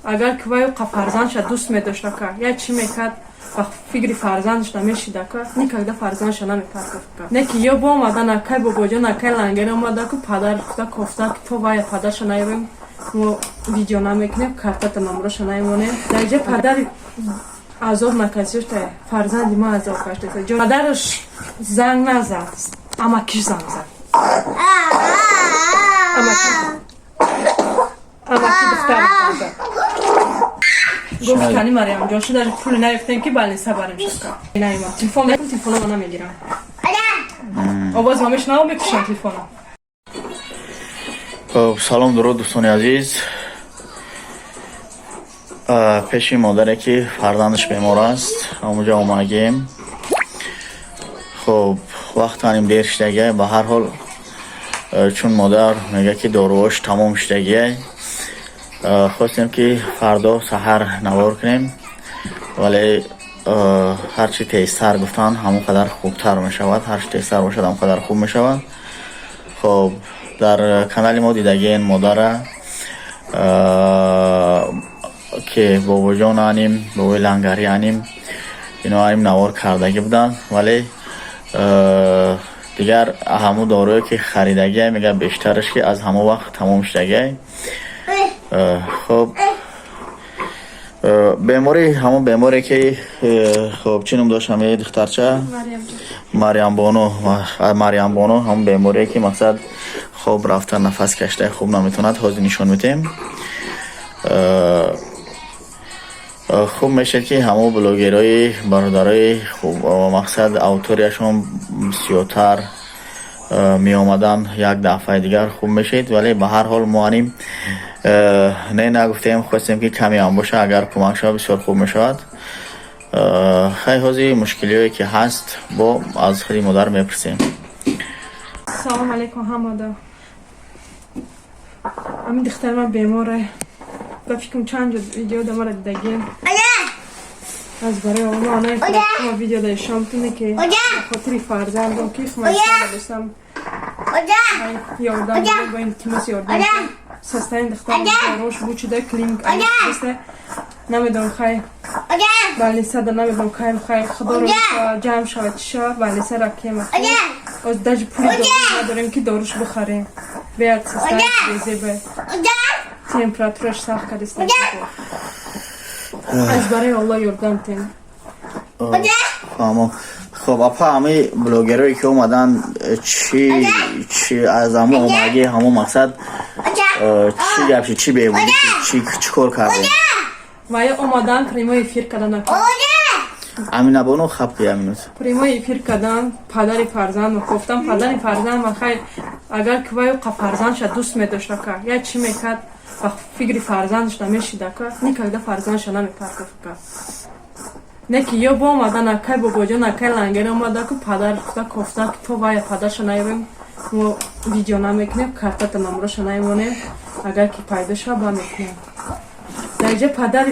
Агар ки вай қа фарзандша дӯст медошт, ака, я чӣ мекард, ба фикри фарзандаш намешид, ака, никогда фарзандша намепартофт, ака. Не ки ё бо омадан акай Бобоҷон, акай Лангер омада ку, падар кута кофта, ки то вая падарша наёбем, мо видео намекунем, картата номроша намемонем. Дар ҷа падар азоб накашида, фарзанди ман азоб кашида. Падараш занг назад, амакиш занг зад, амаки духтараш занг зад, гуфт: «Кани Марьямҷон?» Шуда пули наёфтем, ки больница барем шака. Наимам телефон, телефонома намегирам, овоз ма мешунавам, мекушам телефона. Хоб, салом, дуруд, дӯстони азиз. Пеши модаре, ки фарзандаш бемор аст, ҳамонҷо омадагем. Хоб, вақтаним дер шудагиай. Ба ҳар ҳол, чун модар мегӯяд, ки доруҳош тамом шудагиай, хостем, ки фардо саҳар навор кунем, вале ҳарчи тезтар гуфтанд, ҳамон қадар хубтар мешавад. Ҳарчи тезтар бошад, ҳамон қадар хуб мешавад. Хоб, дар канали мо дидагиен модара, ки Бобоҷон аним, бобои Лангари аним, ино аним навор кардагӣ буданд, вале дигар ҳамун доруе, ки харидагиай, мега, бештараш ки аз ҳамон вақт тамом шудагиай. Хоб, бемори, ҳамон беморе, ки, хоб, чӣ ном дошт ҳамаи духтарча? Марьямбону. Марьямбону, ҳамон беморе, ки мақсад хоб рафта, нафас кашида хуб наметавонад, ҳозир нишон медиҳем. Хуб мешавад, ки ҳамон блогерои бародарои хуб, мақсад аудиторияшон бисёртар меомаданд, як дафъаи дигар хуб мешид. Вале ба ҳар ҳол мо аним не нагуфтем, хостем, ки каме ҳам боша, агар кӯмак шавад, бисёр хуб мешавад. Хай, ҳозир мушкилиҳое, ки ҳаст, бо аз худи модар мепурсем. Салом алейкум ҳамада. Ҳамин духтари ман беморе. Ба фикрам, чанд ҷо видео да мара дидагем. Аз барои ома ма видео да ишон туне, ки хотири фарзандам, ки хмайсадастам, ёрдам ба илтимос, ёрдам. Состояние духтарам рош бучида, клиник намедонам, хай, больница да намедонам, кай, хай, худоро ҷамъ шавад, чӣ шавад, больница рафтем. Оз даже пули дору надорем, ки доруш бихарем. Беяд состояние безебе, температураш сахт кардиста. Аз барои Аллоҳ ёрдам тем. Фаҳмо. Хоб, апа, ҳамаи блогерое, ки омаданд, чи аз ҳамо омадагӣ, ҳамо мақсад чӣ гап шид, чӣ беҳбудӣ, чӣ кор кардем? Вая омадан, прямой эфир кардан. Аминабону, хаб ки аминут. Прямой эфир кардан, падари фарзанд гуфтам, падари фарзанд ма, хай, агар ки вай қа фарзандша дӯст медошт, ака, я чӣ мекард, ба фикри фарзандаш намешид, ака, никогда фарзандша намепартофт, ака. Не ки ё бо омадан акай Бобоҷон, акай Лангер омада ку, падар кута кофта, ки то вая падарша наёбем, мо видео намекунем, картата номроша намемонем. Агар ки пайдо шава, ба мекунем. Дар ҷа падар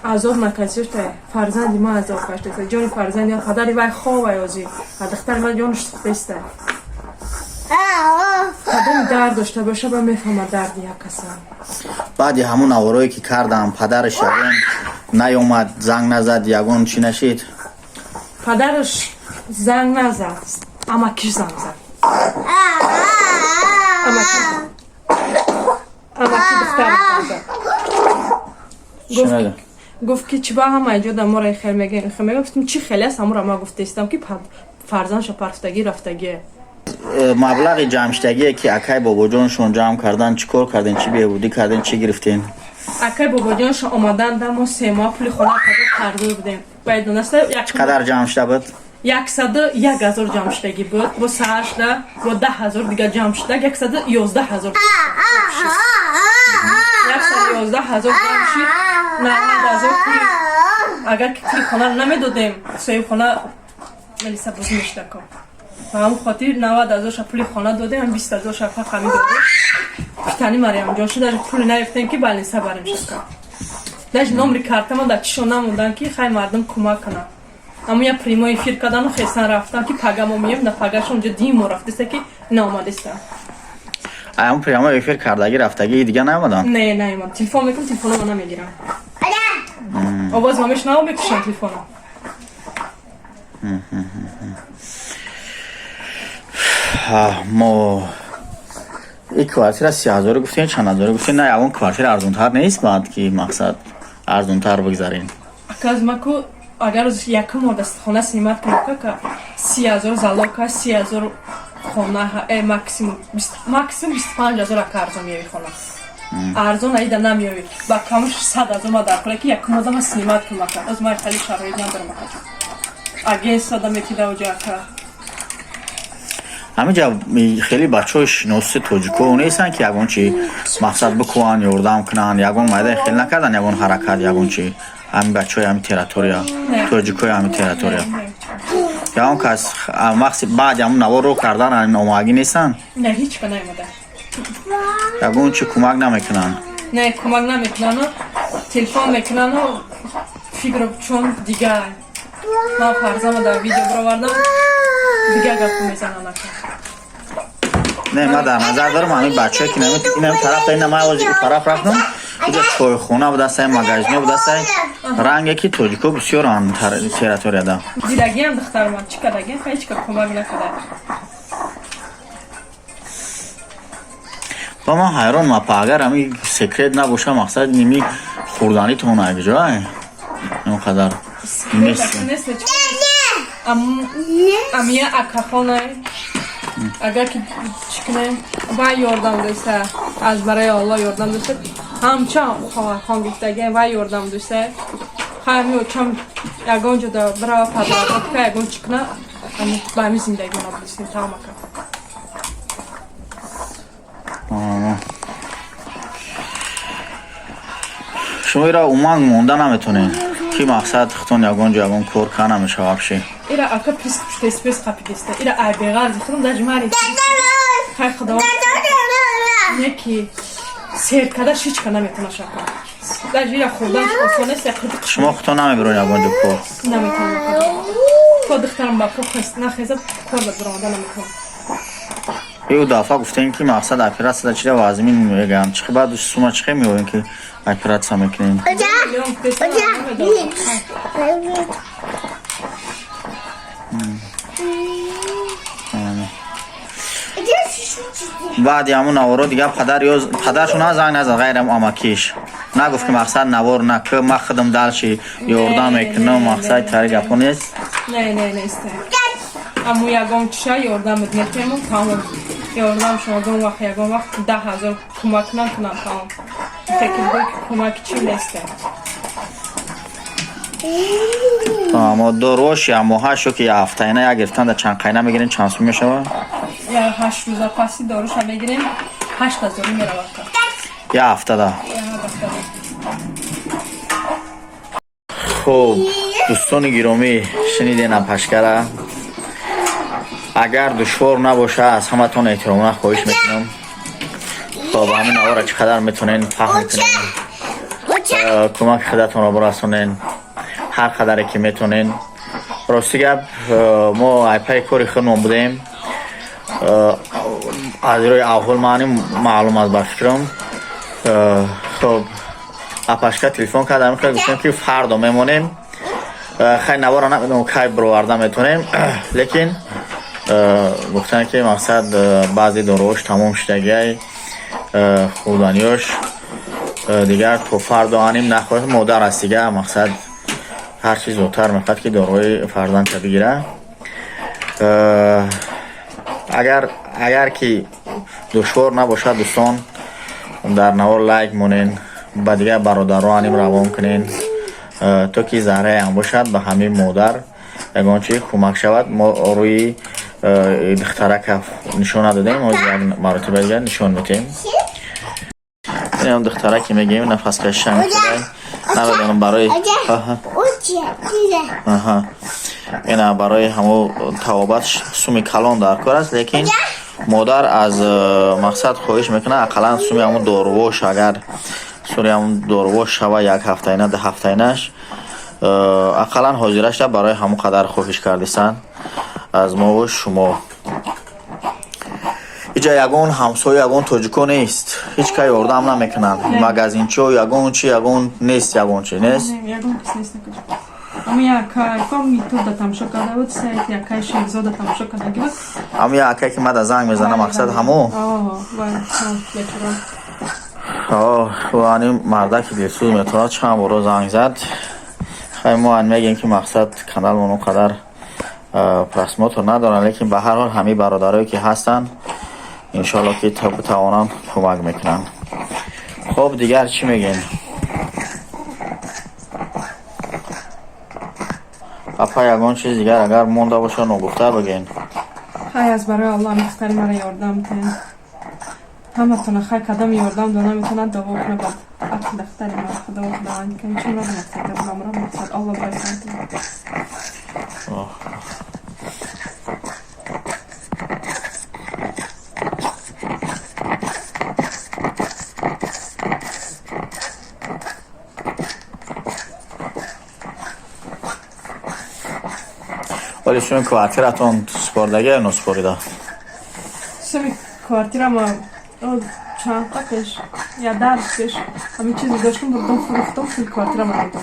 азоб накашида, фарзанди ман азоб кашида. Ҷони фарзанди ман, падари вай ховай озӣ, а духтари ман ҷонаш сӯхтаиста. Кадом дард дошта боша, ба мефаҳмад дарди як каса. Баъди ҳамон наворое, ки кардам, падараш ягон наёмад, занг назад, ягон чӣ нашид? Падараш занг назад, амакиш занг зад, амаки духтараш занг зад. Чӣ мега? Гуфт, ки чӣ ба ҳама ҷо да мора хел мегӯем, хел мегӯем. Гуфтам, чӣ хеле аст, ҳамура ма гуфтаистам, ки фарзандша партофтагӣ рафтагие. Маблағи ҷамъшудагие, ки акай Бобоҷоншон ҷамъ кардан, чӣ кор карден, чӣ беҳбудӣ карден, чӣ гирифтен? Акай Бобоҷоншон омадан да, мо 3 моҳ пули хона када қарздор будем. Бояд донаста. Чӣ қадар ҷамъ шуда буд? 101 000 ҷамъ шудагӣ буд. Бо саҳар шуда, бо 10 000 дига ҷамъ шуда, 111 000, 111 000 ҷамъ шид. 90 000 пули, агар ки пули хонаро намедодем, соҳибхона мелиса бозӣ мешуда ко. Ба ҳамон хотир 90 000 ша пули хона додем, 20 000 ша фақат ҳамин додем. Питани Марьямҷон шуда, пули наёфтем, ки больница барем шака. Даже номри картама дар чишон намондан, ки хай, мардум кӯмак кунанд. Ҳамун я прямой эфир кардану хесан рафтан, ки пага мо мием, на пагашо унҷо дим мо рафтеста, ки наомадеста. Ам прямой эфир кардагӣ рафтагӣ дига наомадан? Не, наомад. Телефон мекунам, телефонома намегирам. Овоз ма мешунавам, мекушам телефона. Мо и квартира 30 000 гуфтем, чанд ҳазорӣ гуфтем, на ягон квартира арзонтар нест, баъд ки мақсад арзонтар бигзарем? Аказ маку агар якум бор хона снимать кунам, кака 30 000 залог ҳаст, 30 000 хона, максимум максимум 25 000 ака арзон меёви хона. Арзон аида намеёви. Ба камаш 100 000 ма дар кора ки якум одама снимать кунам ака. Оз ма хеле шароит надорам ака. Агентство да метида оҷа ака. Ҳаминҷа хеле бачаҳои шиноси тоҷико нестанд, ки ягон чи мақсад бикуванд, ёрдам кунанд, ягон майда хел накардан, ягон ҳаракат, ягон чи, ҳамин бачаҳои ҳамин территория, тоҷикои ҳамин территория, ягон кас мақси баъди ҳамун навор ро кардан омоагӣ нестанд? Не, ҳеҷ ка наомада. Ягон чи кӯмак намекунанд? Не, кӯмак намекунану телефон мекунану фикр чун дигар ман фарзама дар видео бировардам, дигар гапо мезанам ака. Не, ман дар назар дорам ҳамин бачаҳое ки инами тараф, ина ман ози тараф рафтам, уҷа чойхона будастай, магазино будастай, ранге ки тоҷико бисёранд территорияда. Дидагиам духтарман чӣ кардагиам, ҳеҷ ка кӯмак накарда. Ба ман ҳайрон мапа, агар ҳамин секрет набоша, мақсад ними хӯрданитон якҷоай ин қадар нест? Амия акахонай, агар ки чӣ кунем, вай ёрдам доста, аз барои Аллоҳ ёрдам доста, ҳамча хоҳархон гуфтагиам, вай ёрдам доста, ҳами очам ягон ҷо да бирава подработка, ягон чӣ куна, ба ҳамин зиндагӣ ма будистем тамом ака. Шумо ира умуман монда наметонед, ки мақсад худтон ягон ҷо ягон кор ка намешава вообще? Ира ака пис пуштеспес қапидиста, ира ай беғарзи худам даже мари хай худо не ки сер кардаш ҳеҷ ка наметона шака, даже ира хӯрданш осон нест. Шумо худтон намебироед ягон ҷо кор? Наметонам, то духтарам ба по нахеза, кор ба биромада наметонам. Ю дафъа гуфтем, ки мақсад оператсияда чида вазмин мегӯям, чихи баъд сума чихе меоем, ки оператсия мекунем? Баъди ҳамун наворо дигар падар ё падаршон занг назад, ғайр ам амакиш нагуфт, ки мақсад навор нак, ма худам далши ёрдам мекунам, мақсад тари гапо нест? Не, не, нест. Аму ягон чиша ёрдам метему, тамом. Ёрдам шумо ягон вақт, ягон вақт 10 000 кӯмак накунам, тамом. Фикр ки кӯмак чи нест. Мо доруош я моҳаш ё ки я ҳафтаина як гирифтан да чанд қайна мегирем, чанд сум мешавад? Я 8 рӯза паси доруша мегирем, 8000 меравад. Я ҳафтада? Хуб, дӯстони гиромӣ, шунидем апашкара. Агар душвор набоша, аз ҳаматон эҳтиромона хоҳиш мекунам, хоб, ҳамин навора чӣ қадар метонен паҳн кунен, кӯмаки худатонро бирасонен ҳар қадаре ки метонен. Рости гап, мо айпаи кори худмон будем, аз рӯи авҳол маъни маълум аст ба фикрам. Хоб, апашка телефон кардам, гуфтем, ки фардо мемонем. Хай, навора намедонам кай бироварда метонем, лекин гуфтанд, ки мақсад баъзе доруҳош тамом шудагиай, хӯрданиёш дигар то фардо аним нахоҳ. Модар аст, дига мақсад ҳар чи зудтар мехоҳад, ки доруҳои фарзандша бигира. Агар ки душвор набошад, дӯстон, дар навор лайк монен, ба дигар бародаро аним равон кунен, то ки зарраам бошад ба ҳамин модар ягон чи кӯмак шавад. Мо рӯи духтарака нишон надодем, як маротиба дигар нишон медиҳем. Инам духтараке мегӯем, нафаскашиша мекунад, намедонам барои ина, барои ҳамо тавобат суми калон дар кор аст, лекин модар аз мақсад хоҳиш мекунад, ақаллан суми ҳамун дорувош, агар сури ҳамун дорувош шава, як ҳафтаина, 2 ҳафтаинаш ақаллан ҳозирашда барои ҳамон қадар хоҳиш кардистанд аз мову шумо. Иҷа ягон ҳамсоя, ягон тоҷико нест, ҳеҷ кай ёрдам намекунанд. Магазинчиҳо ягон чи, ягон нест, ягон чи нест. Ягон кас нест. Ами якай ком ютубда тамошо карда буд, сайт якай Шерзода тамошо кардаги буд. Ами якай ки мада занг мезана, мақсад ҳамо. Ани мардаки дилсӯз метавонад, чанд боро занг зад. Хай, мо ан мегем, ки мақсад каналмон он қадар просмотр надоранд, лекин ба ҳар ҳол ҳамаи бародарое ки ҳастанд, иншоалло ки битавонанд, кӯмак мекунанд. Хоб, дигар чӣ мегем, апа? Ягон чиз дигар агар монда боша, ногуфта бигӯен. Хай, аз барои Аллоҳ духтари мара ёрдам тен ҳаматона. Хай, кадом ёрдам дона метавонад, дуо куна бад ақл духтари мара. Худо, Худованд кан чун мақсад амра мақсад Аллоҳ баракат. Вале шумо квартиратон супордага ё носупорида? Суми квартирама чанд қа пеш, я 10 рӯз пеш, ҳамин чизе доштам, бурдам, фурӯхтам, пули квартирама додам.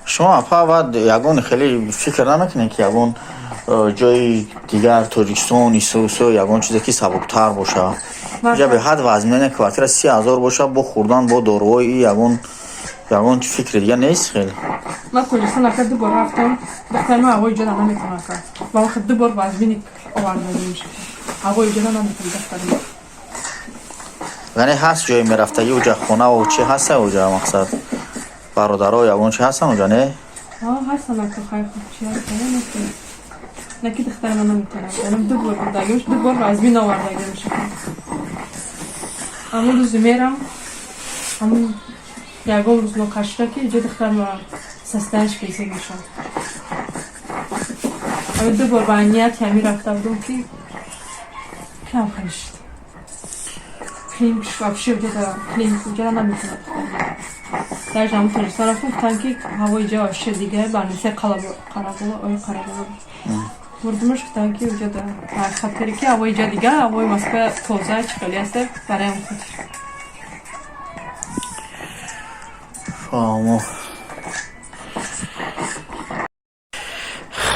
Шумо, апа, баъд ягон хеле фикр намекунед, ки ягон ҷои дигар, Тоҷикистон, исусу, ягон чизе ки сабуктар боша? Ҷа беҳад вазмина, квартира 30 000 боша, бо хӯрдан, бо доруҳои, ягон фикри дига нест хеле? Ман Тоҷикистон ака ду бор рафтам. Духтари ман ҳавои ҷода наметавонад, ака. Ба вақт ду бор вазмини овардагим. Ҳавои ҷода наметавонад духтари ман. Яъне ҳаст ҷое мерафтагӣ уҷа, хонаву чи ҳаста уҷа, мақсад бародаро, ягон чи ҳастан уҷа, не? Ҳастан, ака, хай, хуб, чи ҳастан, не ки духтари ман наметавонад. Яъне ду бор бурдагимш, ду бор вазмин овардагимш. Ҳамон рӯзи мерам, ҳамон ягон рӯз нокашида, ки иҷо духтари ман состояниш безеб мешавад. Ҳамин ду бор ба нияти ҳамин рафта будам, ки кам хеле шуд. Клиник вообще где-то клиник уҷа наметавонад духтари. Даже ҳамон Тоҷикистон рафтам, гуфтанд, ки ҳавои ҷо вообще дигар, больницаи Қарабола, ой, Қарабола бурдумаш, гуфтанд, ки уҷа хатаре, ки ҳавои ҷо дигар, ҳавои Москва тоза, чӣ хеле аста, барои ҳамон хотир. Фаҳмо.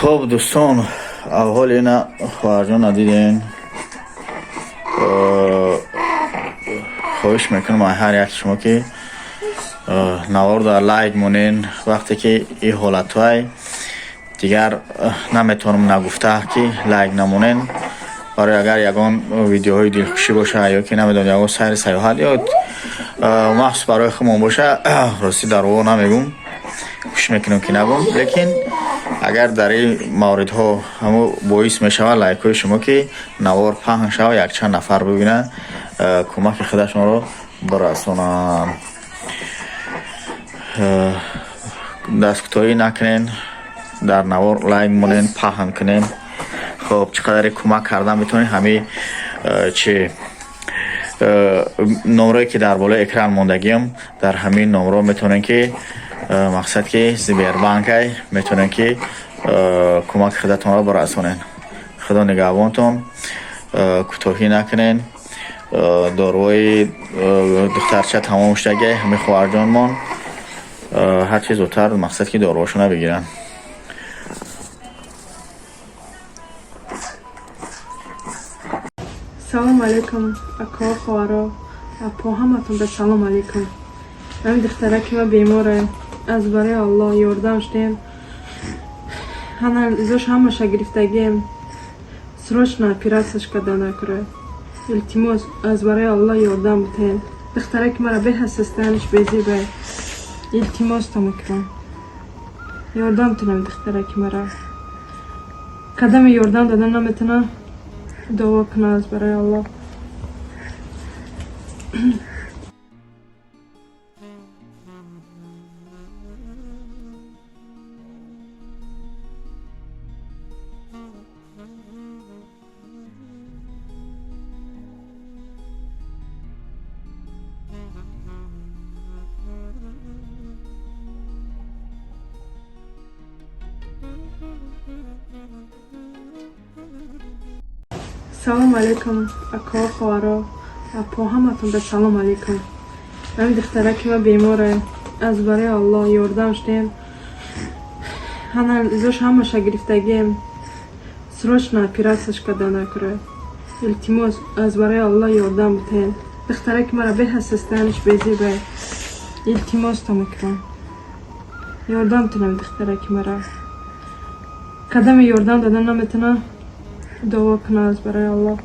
Хоб, дӯстон, аввал ина хоҳарҷона диден. Хоҳиш мекунам аз ҳар як шумо, ки навор дар лайк монен. Вақте ки ин ҳолатҳое дигар наметавонам нагуфта, ки лайк намонен. Барои агар ягон видеоҳои дилхушӣ боша ё ки намедонам, ягон сайри саёҳат ё махсус барои худмон боша, ростӣ дар о намегум, кӯшиш мекунам, ки нагум, лекин агар дар ин мавридҳо ҳамо боис мешавад лайкҳои шумо, ки навор паҳн шава, якчанд нафар бибинад, кӯмаки худашонро бирасонанд. Дасткӯтоҳӣ накунен, дар навор лайк монен, паҳн кунен. Хоб, чӣ қадаре кӯмак кардан метавонед, ҳамин чи номрое ки дар болои экран мондагиам, дар ҳамин номро метавонед, ки мақсад ки Сбербанкай, метавонед, ки кӯмаки худатонро бирасонед. Худо нигаҳбонтон, кӯтоҳӣ накунен. Доруҳои духтарча тамом шудаги, ҳамин хоҳарҷонмон ҳарчи зудтар, мақсад ки доруҳошона бигиранд. Салом алейкум, ако, хоҳаро, апо, ҳаматон ба салом алейкум. Ҳамин духтараки ма беморе, аз барои Аллоҳ ёрдам шудем. Анализош ҳамаша гирифтагием, срочно оператсияш карда накура. Илтимос, аз барои Аллоҳ ёрдам бутен. Духтараки мара беҳад состояниш безеба. Илтимос мекунам, ёрдам тунам духтараки мара. Кадаме ёрдам дода наметавона, дуо куна аз барои Аллоҳ. Салом алейкум, ако, хоҳаро, апо, ҳаматон ба салом алейкум. Ҳамин духтараки ма беморе, аз барои Аллоҳ ёрдам шудем. Анализош ҳамаша гирифтагием, срочно операцияш карда накура. Илтимос, аз барои Аллоҳ ёрдам битен. Духтараки мара беҳад состояние ш безебе. Илтимос то мекунам, ёрдам тунам духтараки мара. Кадаме ёрдам дода наметона, дуо куна аз барои Аллоҳ.